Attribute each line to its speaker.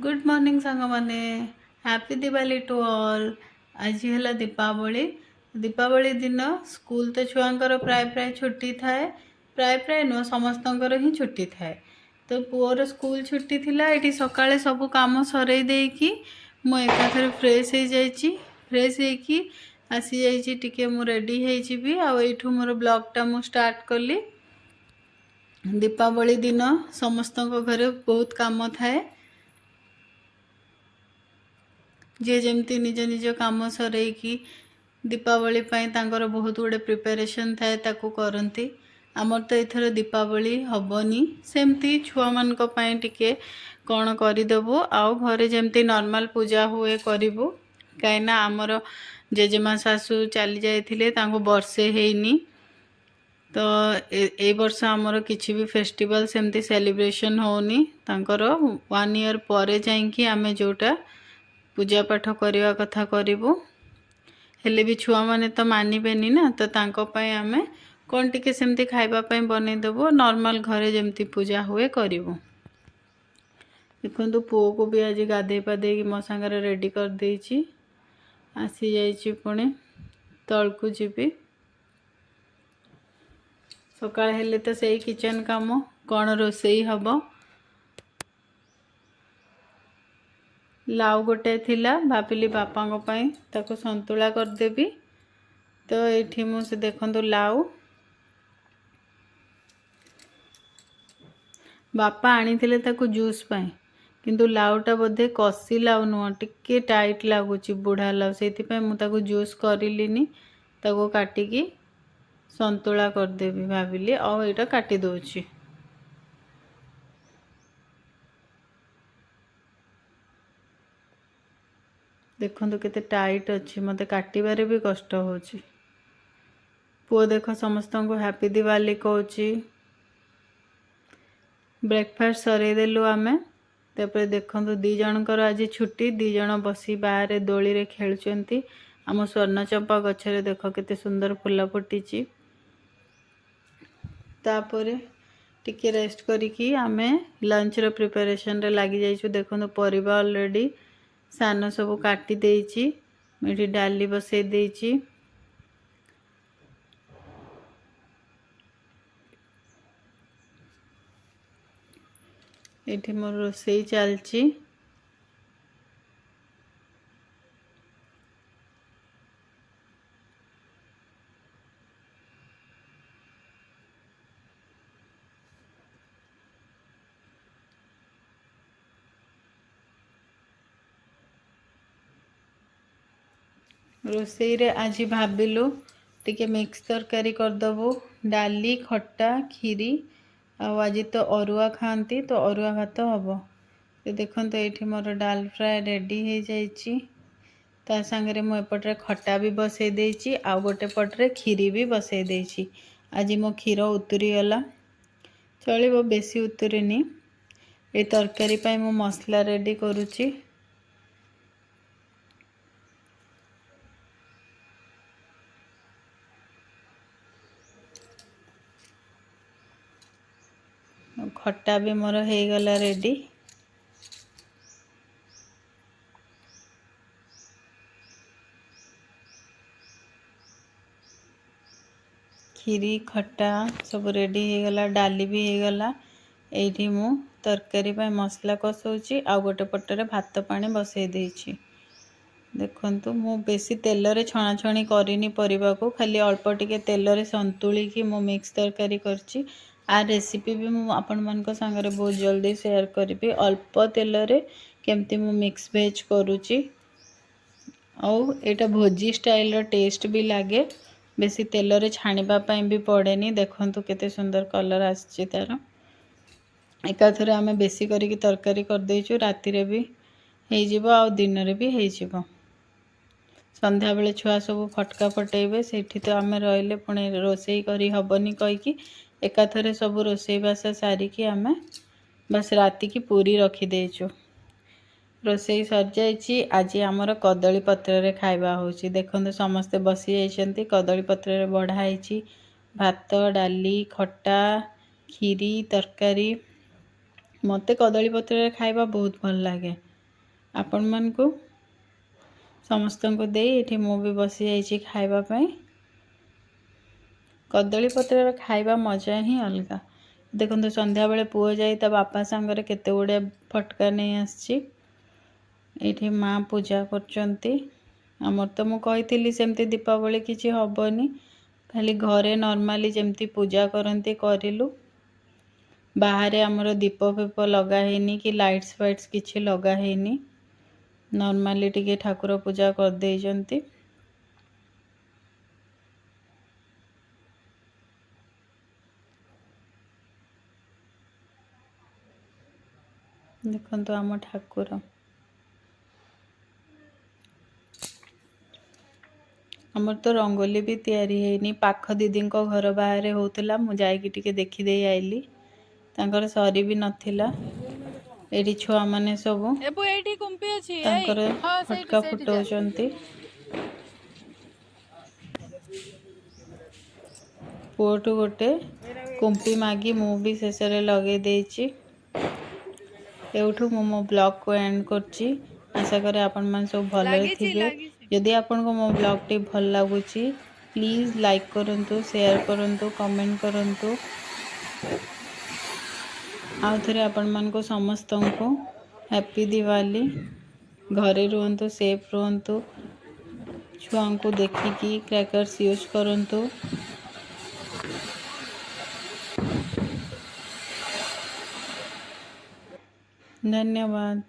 Speaker 1: Good morning ସାଙ୍ଗମାନେ, happy Diwali two all. ଆଜି ହେଲା ଦୀପାବଳି। ଦୀପାବଳି ଦିନ ସ୍କୁଲ ତ ଛୁଆଙ୍କର ପ୍ରାୟ ପ୍ରାୟ ଛୁଟି ଥାଏ, ପ୍ରାୟ ପ୍ରାୟ ନୁହଁ, ସମସ୍ତଙ୍କର ହିଁ ଛୁଟି ଥାଏ। ତ ପୁଅର ସ୍କୁଲ ଛୁଟି ଥିଲା। ଏଠି ସକାଳେ ସବୁ କାମ ସରେଇ ଦେଇକି ମୁଁ ଏକାଥରେ ଫ୍ରେଶ୍ ହେଇଯାଇଛି। ଫ୍ରେଶ୍ ହେଇକି ଆସିଯାଇଛି, ଟିକେ ମୁଁ ରେଡ଼ି ହେଇଯିବି। ଆଉ ଏଇଠୁ ମୋର ବ୍ଲଗ୍ଟା ମୁଁ ଷ୍ଟାର୍ଟ କଲି। ଦୀପାବଳି ଦିନ ସମସ୍ତଙ୍କ ଘରେ ବହୁତ କାମ ଥାଏ। ଯିଏ ଯେମିତି ନିଜ ନିଜ କାମ ସରେଇକି ଦୀପାବଳି ପାଇଁ ତାଙ୍କର ବହୁତ ଗୁଡ଼ିଏ ପ୍ରିପାରେସନ୍ ଥାଏ, ତାକୁ କରନ୍ତି। ଆମର ତ ଏଥର ଦୀପାବଳି ହେବନି, ସେମିତି ଛୁଆମାନଙ୍କ ପାଇଁ ଟିକେ କ'ଣ କରିଦେବୁ ଆଉ ଘରେ ଯେମିତି ନର୍ମାଲ୍ ପୂଜା ହୁଏ କରିବୁ। କାହିଁକିନା ଆମର ଜେଜେମା ଶାଶୁ ଚାଲି ଯାଇଥିଲେ, ତାଙ୍କୁ ବର୍ଷେ ହେଇନି। ତ ଏଇ ବର୍ଷ ଆମର କିଛି ବି ଫେଷ୍ଟିଭାଲ୍ ସେମିତି ସେଲିବ୍ରେସନ୍ ହେଉନି। ତାଙ୍କର 1 ଇୟର୍ ପରେ ଯାଇକି ଆମେ ଯେଉଁଟା ପୂଜା ପାଠ କରିବା କଥା କରିବୁ। ହେଲେ ବି ଛୁଆମାନେ ତ ମାନିବେନି ନା, ତ ତାଙ୍କ ପାଇଁ ଆମେ କ'ଣ ଟିକେ ସେମିତି ଖାଇବା ପାଇଁ ବନେଇଦେବୁ, ନର୍ମାଲ୍ ଘରେ ଯେମିତି ପୂଜା ହୁଏ କରିବୁ। ଦେଖନ୍ତୁ, ପୁଅକୁ ବି ଆଜି ଗାଧେଇ ପାଧେଇକି ମୋ ସାଙ୍ଗରେ ରେଡ଼ି କରିଦେଇଛି, ଆସିଯାଇଛି। ପୁଣି ତଳକୁ ଯିବି। ସକାଳ ହେଲେ ତ ସେଇ କିଚେନ୍ କାମ, କ'ଣ ରୋଷେଇ ହେବ। ଲାଉ ଗୋଟେ ଥିଲା, ଭାବିଲି ବାପାଙ୍କ ପାଇଁ ତାକୁ ସନ୍ତୁଳା କରିଦେବି। ତ ଏଇଠି ମୁଁ ସେ ଦେଖନ୍ତୁ ଲାଉ ବାପା ଆଣିଥିଲେ ତାକୁ ଜୁସ୍ ପାଇଁ, କିନ୍ତୁ ଲାଉଟା ବୋଧେ କଷି ଲାଉ ନୁହଁ, ଟିକେ ଟାଇଟ୍ ଲାଗୁଛି, ବୁଢ଼ା ଲାଉ। ସେଇଥିପାଇଁ ମୁଁ ତାକୁ ଜୁସ୍ କରିଲିନି, ତାକୁ କାଟିକି ସନ୍ତୁଳା କରିଦେବି ଭାବିଲି। ଆଉ ଏଇଟା କାଟି ଦେଉଛି। ଦେଖନ୍ତୁ କେତେ ଟାଇଟ୍ ଅଛି, ମୋତେ କାଟିବାରେ ବି କଷ୍ଟ ହେଉଛି। ପୁଅ ଦେଖ ସମସ୍ତଙ୍କୁ ହ୍ୟାପି ଦିୱାଲି କହୁଛି। ବ୍ରେକଫାଷ୍ଟ ସରେଇଦେଲୁ ଆମେ। ତାପରେ ଦେଖନ୍ତୁ ଦୁଇ ଜଣଙ୍କର ଆଜି ଛୁଟି, ଦୁଇ ଜଣ ବସି ବାହାରେ ଦୋଳିରେ ଖେଳୁଛନ୍ତି। ଆମ ସ୍ୱର୍ଣ୍ଣଚମ୍ପା ଗଛରେ ଦେଖ କେତେ ସୁନ୍ଦର ଫୁଲ ଫୁଟିଛି। ତାପରେ ଟିକେ ରେଷ୍ଟ କରିକି ଆମେ ଲଞ୍ଚର ପ୍ରିପାରେସନରେ ଲାଗିଯାଇଛୁ। ଦେଖନ୍ତୁ ପରିବା ଅଲରେଡ଼ି ସାନ ସବୁ କାଟି ଦେଇଛି, ମୁଁ ଏଠି ଡାଲି ବସେଇ ଦେଇଛି। ଏଠି ମୋର ରୋଷେଇ ଚାଲିଛି। ରୋଷେଇରେ ଆଜି ଭାବିଲୁ ଟିକେ ମିକ୍ସ ତରକାରୀ କରିଦେବୁ, ଡାଲି, ଖଟା, କ୍ଷୀରି। ଆଉ ଆଜି ତ ଅରୁଆ ଖାଆନ୍ତି, ତ ଅରୁଆ ଭାତ ହେବ। ତ ଦେଖନ୍ତୁ ଏଇଠି ମୋର ଡାଲ ଫ୍ରାଏ ରେଡ଼ି ହେଇଯାଇଛି। ତା ସାଙ୍ଗରେ ମୁଁ ଏପଟରେ ଖଟା ବି ବସେଇ ଦେଇଛି, ଆଉ ଗୋଟେ ପଟରେ କ୍ଷୀରି ବି ବସେଇ ଦେଇଛି। ଆଜି ମୋ କ୍ଷୀର ଉତୁରିଗଲା, ଚଳିବ, ବେଶୀ ଉତୁରିନି। ଏ ତରକାରୀ ପାଇଁ ମୁଁ ମସଲା ରେଡ଼ି କରୁଛି। ଖଟା ବି ମୋର ହେଇଗଲା ରେଡ଼ି। କ୍ଷୀରି ଖଟା ସବୁ ରେଡ଼ି ହେଇଗଲା, ଡାଲି ବି ହେଇଗଲା। ଏଇଠି ମୁଁ ତରକାରୀ ପାଇଁ ମସଲା କଷଉଛି, ଆଉ ଗୋଟେ ପଟରେ ଭାତ ପାଣି ବସେଇ ଦେଇଛି। ଦେଖନ୍ତୁ ମୁଁ ବେଶୀ ତେଲରେ ଛଣାଛଣି କରିନି ପରିବାକୁ, ଖାଲି ଅଳ୍ପ ଟିକେ ତେଲରେ ସନ୍ତୁଳିକି ମୁଁ ମିକ୍ସ ତରକାରୀ କରିଛି। ଆ ରେସିପି ବି ମୁଁ ଆପଣମାନଙ୍କ ସାଙ୍ଗରେ ବହୁତ ଜଲ୍ଦି ସେୟାର କରିବି, ଅଳ୍ପ ତେଲରେ କେମିତି ମୁଁ ମିକ୍ସ ଭେଜ୍ କରୁଛି। ଆଉ ଏଇଟା ଭୋଜି ଷ୍ଟାଇଲ୍ର ଟେଷ୍ଟ ବି ଲାଗେ, ବେଶୀ ତେଲରେ ଛାଣିବା ପାଇଁ ବି ପଡ଼େନି। ଦେଖନ୍ତୁ କେତେ ସୁନ୍ଦର କଲର୍ ଆସିଛି ତା'ର। ଏକାଥରେ ଆମେ ବେଶୀ କରିକି ତରକାରୀ କରିଦେଇଛୁ, ରାତିରେ ବି ହେଇଯିବ ଆଉ ଦିନରେ ବି ହେଇଯିବ। ସନ୍ଧ୍ୟାବେଳେ ଛୁଆ ସବୁ ଫଟକା ଫଟେଇବେ, ସେଇଠି ତ ଆମେ ରହିଲେ ପୁଣି ରୋଷେଇ କରି ହେବନି କହିକି ଏକାଥରେ ସବୁ ରୋଷେଇବାସ ସାରିକି ଆମେ ବାସ୍ ରାତିକି ପୁରୀ ରଖିଦେଇଛୁ। ରୋଷେଇ ସରିଯାଇଛି। ଆଜି ଆମର କଦଳୀ ପତ୍ରରେ ଖାଇବା ହେଉଛି। ଦେଖନ୍ତୁ ସମସ୍ତେ ବସିଯାଇଛନ୍ତି, କଦଳୀ ପତ୍ରରେ ବଢ଼ା ହେଇଛି ଭାତ, ଡାଲି, ଖଟା, କ୍ଷୀରି, ତରକାରୀ। ମୋତେ କଦଳୀ ପତ୍ରରେ ଖାଇବା ବହୁତ ଭଲ ଲାଗେ। ଆପଣମାନଙ୍କୁ ସମସ୍ତଙ୍କୁ ଦେଇ ଏଠି ମୁଁ ବି ବସିଯାଇଛି ଖାଇବା ପାଇଁ। କଦଳୀ ପତ୍ରର ଖାଇବା ମଜା ହିଁ ଅଲଗା। ଦେଖନ୍ତୁ, ସନ୍ଧ୍ୟାବେଳେ ପୁଅ ଯାଇ ତା ବାପା ସାଙ୍ଗରେ କେତେ ଗୁଡ଼ିଏ ଫଟକା ନେଇ ଆସିଛି। ଏଇଠି ମା ପୂଜା କରୁଛନ୍ତି। ଆମର ତ ମୁଁ କହିଥିଲି, ସେମିତି ଦୀପାବଳି କିଛି ହେବନି, ଖାଲି ଘରେ ନର୍ମାଲି ଯେମିତି ପୂଜା କରନ୍ତି କରିଲୁ। ବାହାରେ ଆମର ଦୀପ ଫିପ ଲଗା ହେଇନି କି ଲାଇଟ୍ସ ଫାଇଟ୍ସ କିଛି ଲଗା ହେଇନି। ନର୍ମାଲି ଟିକେ ଠାକୁର ପୂଜା କରିଦେଇଛନ୍ତି। ଦେଖନ୍ତୁ ଆମ ଠାକୁର। ଆମର ତ ରଙ୍ଗୋଲି ବି ତିଆରି ହେଇନି। ପାଖ ଦିଦିଙ୍କ ଘର ବାହାରେ ହେଉଥିଲା, ମୁଁ ଯାଇକି ଟିକେ ଦେଖିଦେଇ ଆଇଲି। ତାଙ୍କର ସରି ବି ନଥିଲା। ଏଇଠି ଛୁଆମାନେ ସବୁ
Speaker 2: ଏବୁ, ଏଇଠି କୁମ୍ପି ଅଛି ଏଇ।
Speaker 1: ତାଙ୍କର
Speaker 2: ହଁ, ସେଇଠି
Speaker 1: ଫଟକା
Speaker 2: ସେଇଠି ଯା।
Speaker 1: ଫୁଟଉଛନ୍ତି। ପୁଅଠୁ ଗୋଟେ କୁମ୍ପି ମାଗି ମୁଁ ବି ଶେଷରେ ଲଗେଇ ଦେଇଛି। ଏଇଠୁ ମୁଁ ମୋ ବ୍ଲଗ୍କୁ ଏଣ୍ଡ କରୁଛି। ଆଶା କରେ ଆପଣମାନେ ସବୁ ଭଲରେ
Speaker 2: ଲାଗିଛି
Speaker 1: ଥିବେ।
Speaker 2: ଲାଗିଛି।
Speaker 1: ଯଦି ଆପଣଙ୍କୁ ମୋ ବ୍ଲଗ୍ଟି ଭଲ ଲାଗୁଛି, ପ୍ଲିଜ୍ ଲାଇକ୍ କରନ୍ତୁ, ସେୟାର କରନ୍ତୁ, କମେଣ୍ଟ କରନ୍ତୁ। ଆଉ ଥରେ ଆପଣମାନଙ୍କୁ ସମସ୍ତଙ୍କୁ ହ୍ୟାପି ଦିୱାଲି। ଘରେ ରୁହନ୍ତୁ, ସେଫ୍ ରୁହନ୍ତୁ, ଛୁଆଙ୍କୁ ଦେଖିକି କ୍ରାକର୍ସ ୟୁଜ୍ କରନ୍ତୁ। ଧନ୍ୟବାଦ।